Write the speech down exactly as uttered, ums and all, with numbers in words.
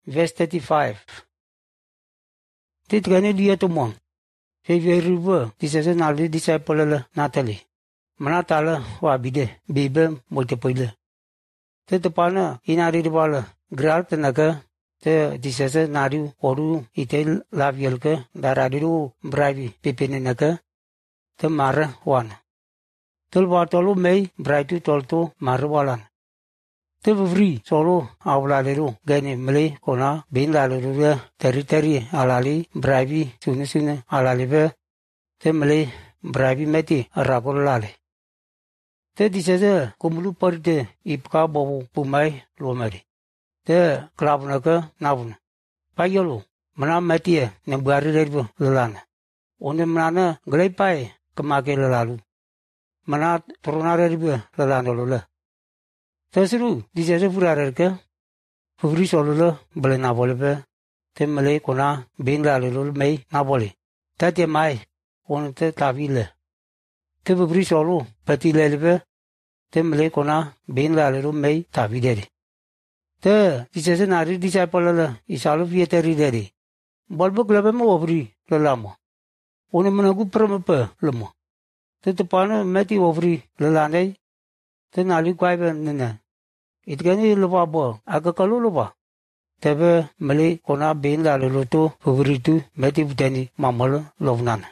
Verse thirty-five. Tetekane liya toman. Feferuba Jisōs na lile disciple lō na tali. Mana tala wa bide bibe moite poile. Tetepa na ina ri debal gral teneke te Jisōs na ri oru ite laviel ke dara diru braibi pepe ne neke. Te mare wan. Tōl wa tolo mei braitu tolo to mare walan. Te fifiri solo awalale lo gani mele kona bin lale lo le teri teri alale braibi sune sune alale be. Te mele braibi meti arako lale. Te Jisōs kōmulu pari te ipka bobo pumai lo meri. Te kelabu neke nabun. Payolo, mana meti e ne bwari reribe lelan. One mana ne gele pai kemake lelalu. Mana torona reribe lelan lo le. Te suru Jisōs fura rerike. Fifiri solo le bele nabole be. Te mele kona bin lale lo le mei nabole. Tati mai. One te tabi le. Te fifiri solo peti lele be. Te mele kona bin lale lo mei tabi dede. Te Jisōs na ri disciple lō le isa lo fie teri dede. Bal be kela be mo wafiri lelamo. One mena gu perme pe lemo. Tetepa ne meti wafiri lelan ei. Te na li kwai be nene. Itekeni lepa bo ake kalu lepa. Te be mele kona bin lale lo to fifiri tu meti buteni mamale lo nane.